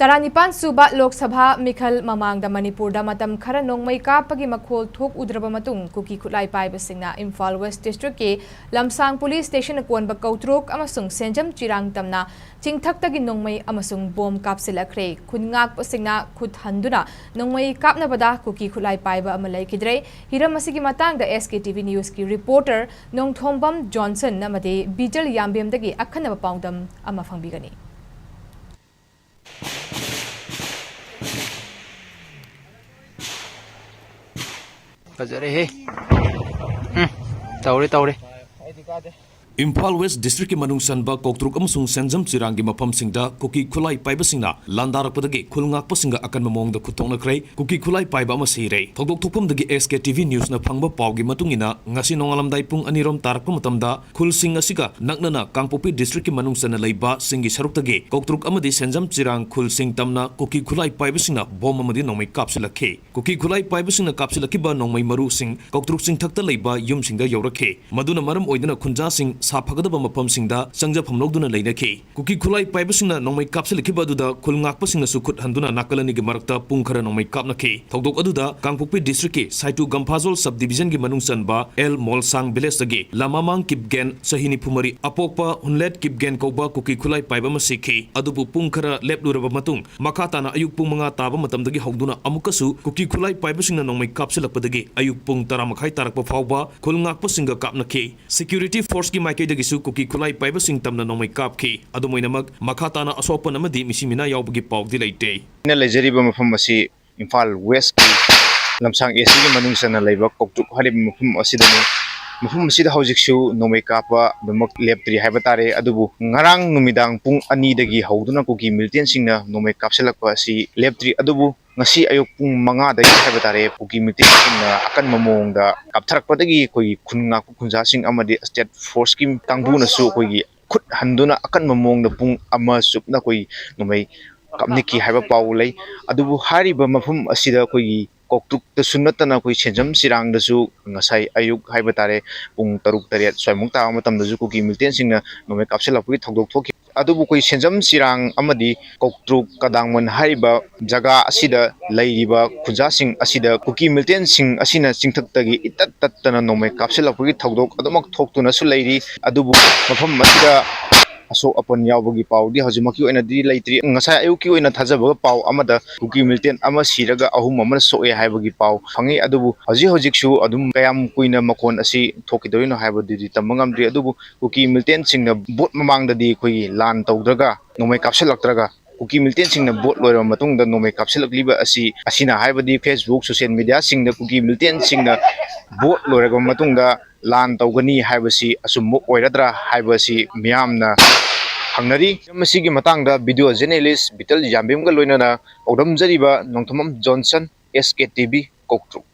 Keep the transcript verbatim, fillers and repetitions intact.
ꯇꯔꯥꯅꯤꯄꯥꯟ ꯁꯨꯕ ꯂꯣꯛ ꯁꯚꯥ ꯃꯤꯈꯜ ꯃꯃꯥꯡꯗ ꯃꯅꯤꯄꯨꯔꯗ ꯃꯇꯝ ꯈꯔ ꯅꯣꯡꯃꯩ ꯀꯥꯞꯄꯒꯤ ꯃꯈꯣꯜ ꯊꯣꯛꯎꯗ꯭ꯔꯕ ꯃꯇꯨꯡ, ꯀꯨꯀꯤ ꯈꯨꯠꯂꯥꯏ ꯄꯥꯏꯕꯁꯤꯡꯅ ꯏꯝꯐꯥꯜ ꯋꯦꯁ꯭ꯠ ꯗꯤꯁ꯭ꯠꯔꯤꯛꯀꯤ ꯂꯝꯁꯥꯡ ꯄꯨꯂꯤꯁ ꯁ꯭ꯇꯦꯁꯟ ꯑꯀꯣꯟꯕ ꯀꯧꯇ꯭ꯔꯨꯛ ꯑꯃꯁꯨꯡ ꯁꯦꯟꯖꯝ ꯆꯤꯔꯥꯡ ꯇꯝꯅ ꯆꯤꯡꯊꯛꯇꯒꯤ ꯅꯣꯡꯃꯩ ꯑꯃꯁꯨꯡ ꯕꯣꯝ ꯀꯥꯞꯁꯤꯜꯂꯛꯈ꯭ꯔꯦ꯫ ꯈꯨꯟ ꯉꯥꯛꯄꯁꯤꯡꯅ ꯈꯨꯠ ꯍꯟꯗꯨꯅ ꯅꯣꯡꯃꯩ ꯀꯥꯞꯅꯕꯗ ꯀꯨꯀꯤ ꯈꯨꯠꯂꯥꯏ ꯄꯥꯏꯕ ꯑꯃ ꯂꯩꯈꯤꯗ꯭ꯔꯦ꯫ ꯍꯤꯔꯝ ꯑꯁꯤꯒꯤ ꯃꯇꯥꯡꯗ ꯑꯦꯁ ꯀꯦ ꯇꯤ ꯚꯤ ꯅ꯭ꯌꯨꯁꯀꯤ ꯔꯤꯄꯣꯔꯇꯔ ꯅꯣꯡꯊꯣꯝꯕꯝ ꯖꯣꯟꯁꯟ ꯑꯃꯗꯤ ꯕꯤꯖꯜ ꯌꯥꯝꯕꯦꯝꯗꯒꯤ ꯑꯈꯟꯅꯕ ꯄꯥꯎꯗꯝ ꯑꯃ ꯐꯪꯕꯤꯒꯅꯤ꯫ ꯐꯖꯔꯦꯍꯦ꯫ ꯎꯝ, ꯇꯧꯔꯦ, ꯇꯧꯔꯦ꯫ ꯏꯝꯐꯥꯜ ꯋꯦꯁ꯭ꯠ ꯗꯤꯁ꯭ꯠꯔꯤꯛꯀꯤ ꯃꯅꯨꯡ ꯆꯟꯕ ꯀꯧꯇ꯭ꯔꯨꯛ ꯑꯃꯁꯨꯡ ꯁꯦꯟꯖꯝ ꯆꯤꯔꯥꯡꯒꯤ ꯃꯐꯝꯁꯤꯡꯗ ꯀꯨꯀꯤ ꯈꯨꯠꯂꯥꯏ ꯄꯥꯏꯕꯁꯤꯡꯅ ꯂꯥꯟꯗꯥꯔꯛꯄꯗꯒꯤ ꯈꯨꯜ ꯉꯥꯛꯄꯁꯤꯡꯒ ꯑꯀꯟꯕ ꯃꯑꯣꯡꯗ ꯈꯨꯠ ꯊꯣꯛꯅꯈ꯭ꯔꯦ꯫ ꯀꯨꯀꯤ ꯈꯨꯠꯂꯥꯏ ꯄꯥꯏꯕ ꯑꯃ ꯁꯤꯔꯦ꯫ ꯊꯧꯗꯣꯛ ꯊꯣꯛꯐꯝꯗꯒꯤ ꯑꯦꯁ ꯀꯦ ꯇꯤ ꯚꯤ ꯅ꯭ꯌꯨꯁꯅ ꯐꯪꯕ ꯄꯥꯎꯒꯤ ꯃꯇꯨꯡ ꯏꯟꯅ, ꯉꯁꯤ ꯅꯣꯡꯉꯥꯜꯂꯝꯗꯥꯏ ꯄꯨꯡ ꯑꯅꯤꯔꯣꯝ ꯇꯥꯔꯛꯄ ꯃꯇꯝꯗ ꯈꯨꯜꯁꯤꯡ ꯑꯁꯤꯒ ꯅꯛꯅꯅ ꯀꯥꯡꯄꯣꯛꯄꯤ ꯗꯤꯁ꯭ꯠꯔꯤꯛꯀꯤ ꯃꯅꯨꯡ ꯆꯟꯅ ꯂꯩꯕ ꯁꯤꯡꯒꯤ ꯁꯔꯨꯛꯇꯒꯤ ꯀꯧꯇ꯭ꯔꯨꯛ ꯑꯃꯗꯤ ꯁꯦꯟꯖꯝ ꯆꯤꯔꯥꯡ ꯈꯨꯜꯁꯤꯡ ꯇꯝꯅ ꯀꯨꯀꯤ ꯈꯨꯠꯂꯥꯏ ꯄꯥꯏꯕꯁꯤꯡꯅ ꯕꯣꯝ ꯑꯃꯗꯤ ꯅꯣꯡꯃꯩ ꯀꯥꯞꯁꯤꯜꯂꯛꯈꯤ꯫ ꯀꯨꯀꯤ ꯈꯨꯠꯂꯥꯏ ꯄꯥꯏꯕꯁꯤꯡꯅ ꯀꯥꯞꯁꯤꯜꯂꯛꯈꯤꯕ ꯅꯣꯡꯃꯩ ꯃꯔꯨꯁꯤꯡ ꯀꯧꯇ꯭ꯔꯨꯛ ꯆꯤꯡꯊꯛꯇ ꯂꯩꯕ ꯌꯨꯝꯁꯤꯡꯗ ꯌꯧꯔꯛꯈꯤ꯫ ꯃꯗꯨꯅ ꯃꯔꯝ ꯑꯣꯏꯗꯨꯅ ꯈꯨꯟꯖꯥꯁꯤꯡ ꯁꯥꯐꯒꯗꯕ ꯃꯐꯝꯁꯤꯡꯗ ꯆꯪꯖꯐꯝ ꯂꯧꯗꯨꯅ ꯂꯩꯅꯈꯤ꯫ ꯀꯨꯀꯤ ꯈꯨꯠꯂꯥꯏ ꯄꯥꯏꯕꯁꯤꯡꯅ ꯅꯣꯡꯃꯩ ꯀꯥꯞꯁꯤꯜꯂꯛꯈꯤꯕ ꯑꯗꯨꯗ ꯈꯨꯜ ꯉꯥꯛꯄꯁꯤꯡꯅꯁꯨ ꯈꯨꯠ ꯍꯟꯗꯨꯅ ꯅꯥꯀꯜ ꯑꯅꯤꯒꯤ ꯃꯔꯛꯇ ꯄꯨꯡ ꯈꯔ ꯅꯣꯡꯃꯩ ꯀꯥꯞꯅꯈꯤ꯫ ꯊꯧꯗꯣꯛ ꯑꯗꯨꯗ ꯀꯥꯡꯄꯣꯛꯄꯤ ꯗꯤꯁ꯭ꯠꯔꯤꯛꯀꯤ ꯁꯥꯏꯇꯨ ꯒꯝꯐꯥꯖꯣꯜ ꯁꯕ ꯗꯤꯚꯤꯖꯟꯒꯤ ꯃꯅꯨꯡ ꯆꯟꯕ ꯑꯦꯜ ꯃꯣꯜꯁꯥꯡ ꯚꯤꯂꯦꯖꯇꯒꯤ ꯂꯃꯥꯃꯥꯡ ꯀꯤꯞꯒꯦꯟ, ꯆꯍꯤ ꯅꯤꯐꯨ ꯃꯔꯤ, ꯑꯄꯣꯛꯄ ꯍꯨꯟꯂꯦꯠ ꯀꯤꯞꯒꯦꯟ ꯀꯧꯕ ꯀꯨꯀꯤ ꯈꯨꯠꯂꯥꯏ ꯄꯥꯏꯕ ꯑꯃ ꯁꯤꯈꯤ꯫ ꯑꯗꯨꯕꯨ ꯄꯨꯡ ꯈꯔ ꯂꯦꯞꯂꯨꯔꯕ ꯃꯇꯨꯡ, ꯃꯈꯥ ꯇꯥꯅ ꯑꯌꯨꯛ ꯄꯨꯡ ꯃꯉꯥ ꯇꯥꯕ ꯃꯇꯝꯗꯒꯤ ꯍꯧꯗꯨꯅ ꯑꯃꯨꯛꯀꯁꯨ ꯀꯨꯀꯤ ꯈꯨꯠꯂꯥꯏ ꯄꯥꯏꯕꯁꯤꯡꯅ ꯅꯣꯡꯃꯩ ꯀꯥꯞꯁꯤꯜꯂꯛꯄꯗꯒꯤ ꯑꯌꯨꯛ ꯄꯨꯡ ꯇꯔꯥ ꯃꯈꯥꯏ ꯇꯥꯔꯛꯄ ꯐꯥꯎꯕ ꯈꯨꯜ ꯉꯥꯛꯄꯁꯤꯡꯒ ꯀꯥꯞꯅꯈꯤ꯫ ꯁꯦꯀ꯭ꯌꯨꯔꯤꯇꯤ ꯐꯣꯔꯁꯀꯤ ꯃꯥꯏꯀꯩꯗꯒꯤꯁꯨ ꯀꯨꯀꯤ ꯈꯨꯠꯂꯥꯏ ꯄꯥꯏꯕꯁꯤꯡ ꯇꯝꯅ ꯅꯣꯡꯃꯩ ꯀꯥꯞꯈꯤ꯫ ꯑꯗꯨꯝ ꯑꯣꯏꯅꯃꯛ, ꯃꯈꯥ ꯇꯥꯅ ꯑꯁꯣꯛ ꯑꯄꯟ ꯑꯃꯗꯤ ꯃꯤꯁꯤ ꯃꯤꯅꯥ ꯌꯥꯎꯕꯒꯤ ꯄꯥꯎꯗꯤ ꯂꯩꯇꯦ꯫ ꯑꯩꯅ ꯂꯩꯖꯔꯤꯕ ꯃꯐꯝ ꯑꯁꯤ ꯏꯝꯐꯥꯜ ꯋꯦꯁ꯭ꯠꯀꯤ ꯂꯝꯁꯥꯡ ꯑꯦ ꯁꯤꯒꯤ ꯃꯅꯨꯡ ꯆꯟꯅ ꯂꯩꯕ ꯀꯧꯇ꯭ꯔꯨꯛ ꯍꯥꯏꯔꯤꯕ ꯃꯐꯝ ꯑꯁꯤꯗꯅꯤ꯫ ꯃꯐꯝ ꯑꯁꯤꯗ ꯍꯧꯖꯤꯛꯁꯨ ꯅꯣꯡꯃꯩ ꯀꯥꯞꯄ ꯑꯗꯨꯃꯛ ꯂꯦꯞꯇ꯭ꯔꯤ ꯍꯥꯏꯕ ꯇꯥꯔꯦ꯫ ꯑꯗꯨꯕꯨ ꯉꯔꯥꯡ ꯅꯨꯃꯤꯗꯥꯡ ꯄꯨꯡ ꯑꯅꯤꯗꯒꯤ ꯍꯧꯗꯨꯅ ꯀꯨꯀꯤ ꯃꯤꯂꯤꯇꯦꯟꯁꯤꯡꯅ ꯅꯣꯡꯃꯩ ꯀꯥꯞꯁꯤꯜꯂꯛꯄ ꯑꯁꯤ ꯂꯦꯞꯇ꯭ꯔꯤ꯫ ꯑꯗꯨꯕꯨ ꯉꯁꯤ ꯑꯌꯨꯛ ꯄꯨꯡ ꯃꯉꯥꯗꯒꯤ ꯍꯥꯏꯕ ꯇꯥꯔꯦ, ꯀꯨꯀꯤ ꯃꯤꯂꯤꯇꯦꯟꯁꯤꯡꯅ ꯑꯀꯟꯕ ꯃꯑꯣꯡꯗ ꯀꯥꯞꯊꯔꯛꯄꯗꯒꯤ ꯑꯩꯈꯣꯏꯒꯤ ꯈꯨꯟ ꯉꯥꯛꯄ ꯈꯨꯟꯖꯥꯁꯤꯡ ꯑꯃꯗꯤ ꯁ꯭ꯇꯦꯠ ꯐꯣꯔꯁꯀꯤ ꯀꯥꯡꯕꯨꯅꯁꯨ ꯑꯩꯈꯣꯏꯒꯤ ꯈꯨꯠ ꯍꯟꯗꯨꯅ ꯑꯀꯟꯕ ꯃꯑꯣꯡꯗ ꯄꯨꯡ ꯑꯃ ꯆꯨꯞꯅ ꯑꯩꯈꯣꯏ ꯅꯣꯡꯃꯩ ꯀꯥꯞꯅꯈꯤ ꯍꯥꯏꯕ ꯄꯥꯎ ꯂꯩ꯫ ꯑꯗꯨꯕꯨ ꯍꯥꯏꯔꯤꯕ ꯃꯐꯝ ꯑꯁꯤꯗ ꯑꯩꯈꯣꯏꯒꯤ ꯀꯧꯇ꯭ꯔꯨꯛꯇꯁꯨ ꯅꯠꯇꯅ ꯑꯩꯈꯣꯏ ꯁꯦꯟꯖꯝ ꯆꯤꯔꯥꯡꯗꯁꯨ ꯉꯁꯥꯏ ꯑꯌꯨꯛ ꯍꯥꯏꯕ ꯇꯥꯔꯦ, ꯄꯨꯡ ꯇꯔꯨꯛ ꯇꯔꯦꯠ ꯁ꯭ꯋꯥꯏꯃꯨꯛ ꯇꯥꯕ ꯃꯇꯝꯗꯁꯨ ꯀꯨꯀꯤ ꯃꯤꯂꯤꯇꯦꯟꯁꯤꯡꯅ ꯅꯣꯡꯃꯩ ꯀꯥꯞꯁꯤꯜꯂꯛꯄꯒꯤ ꯊꯧꯗꯣꯛ ꯊꯣꯛꯈꯤ꯫ ꯑꯗꯨꯕꯨ ꯑꯩꯈꯣꯏ ꯁꯦꯟꯖꯝ ꯆꯤꯔꯥꯡ ꯑꯃꯗꯤ ꯀꯧꯇ꯭ꯔꯨꯛ ꯀꯗꯥꯡꯃꯟ ꯍꯥꯏꯔꯤꯕ ꯖꯒꯥ ꯑꯁꯤꯗ ꯂꯩꯔꯤꯕ ꯈꯨꯟꯖꯥꯁꯤꯡ ꯑꯁꯤꯗ ꯀꯨꯀꯤ ꯃꯤꯂꯤꯇꯦꯟꯁꯤꯡ ꯑꯁꯤꯅ ꯆꯤꯡꯊꯛꯇꯒꯤ ꯏꯇꯠ ꯇꯠꯇꯅ ꯅꯣꯡꯃꯩ ꯀꯥꯞꯁꯤꯜꯂꯛꯄꯒꯤ ꯊꯧꯗꯣꯛ ꯑꯗꯨꯃꯛ ꯊꯣꯛꯇꯨꯅꯁꯨ ꯂꯩꯔꯤ꯫ ꯑꯗꯨꯕꯨ ꯃꯐꯝ ꯑꯁꯤꯗ ꯑꯁꯣꯛ ꯑꯄꯟ ꯌꯥꯎꯕꯒꯤ ꯄꯥꯎꯗꯤ ꯍꯧꯖꯤꯛꯃꯛꯀꯤ ꯑꯣꯏꯅꯗꯤ ꯂꯩꯇ꯭ꯔꯤ꯫ ꯉꯁꯥꯏ ꯑꯌꯨꯛꯀꯤ ꯑꯣꯏꯅ ꯊꯥꯖꯕꯒ ꯄꯥꯎ ꯑꯃꯗ ꯀꯨꯀꯤ ꯃꯤꯂꯤꯇꯦꯟ ꯑꯃ ꯁꯤꯔꯒ ꯑꯍꯨꯝ ꯑꯃꯅ ꯁꯣꯛꯑꯦ ꯍꯥꯏꯕꯒꯤ ꯄꯥꯎ ꯐꯪꯉꯤ꯫ ꯑꯗꯨꯕꯨ ꯍꯧꯖꯤꯛ ꯍꯧꯖꯤꯛꯁꯨ ꯑꯗꯨꯝ ꯀꯌꯥꯝ ꯀꯨꯏꯅ ꯃꯈꯣꯟ ꯑꯁꯤ ꯊꯣꯛꯈꯤꯗꯣꯔꯤꯅꯣ ꯍꯥꯏꯕꯗꯨꯗꯤ ꯇꯝꯕ ꯉꯝꯗ꯭ꯔꯤ꯫ ꯑꯗꯨꯕꯨ ꯀꯨꯀꯤ ꯃꯤꯂꯤꯇꯦꯟꯁꯤꯡꯅ ꯚꯣꯠ ꯃꯃꯥꯡꯗꯗꯤ ꯑꯩꯈꯣꯏꯒꯤ ꯂꯥꯟ ꯇꯧꯗ꯭ꯔꯒ, ꯅꯣꯡꯃꯩ ꯀꯥꯞꯁꯤꯜꯂꯛꯇ꯭ꯔꯒ, ꯀꯨꯀꯤ ꯃꯤꯂꯤꯇꯦꯟꯁꯤꯡꯅ ꯚꯣꯠ ꯂꯣꯏꯔꯕ ꯃꯇꯨꯡꯗ ꯅꯣꯡꯃꯩ ꯀꯥꯞꯁꯤꯜꯂꯛꯂꯤꯕ ꯑꯁꯤ, ꯑꯁꯤꯅ ꯍꯥꯏꯕꯗꯤ Facebook, social mediaꯁꯤꯡꯗ ꯀꯨꯀꯤ ꯃꯤꯂꯤꯇꯦꯟꯁꯤꯡꯅ ꯚꯣꯠ ꯂꯣꯏꯔꯕ ꯃꯇꯨꯡꯗ ꯂꯥꯟ ꯇꯧꯒꯅꯤ ꯍꯥꯏꯕꯁꯤ ꯑꯆꯨꯝꯕ ꯑꯣꯏꯔꯗ꯭ꯔꯥ ꯍꯥꯏꯕꯁꯤ ꯃꯤꯌꯥꯝꯅ ꯍꯪꯅꯔꯤ꯫ ꯃꯁꯤꯒꯤ ꯃꯇꯥꯡꯗ video journalist ꯕꯤꯇꯜ ꯌꯥꯝꯕꯦꯝꯒ ꯂꯣꯏꯅꯅ ꯄꯥꯎꯗꯝꯖꯔꯤꯕ ꯅꯣꯡꯊꯣꯝꯕꯝ ꯖꯣꯟꯁꯟ, SKTV, ꯀꯧꯇ꯭ꯔꯨꯛ꯫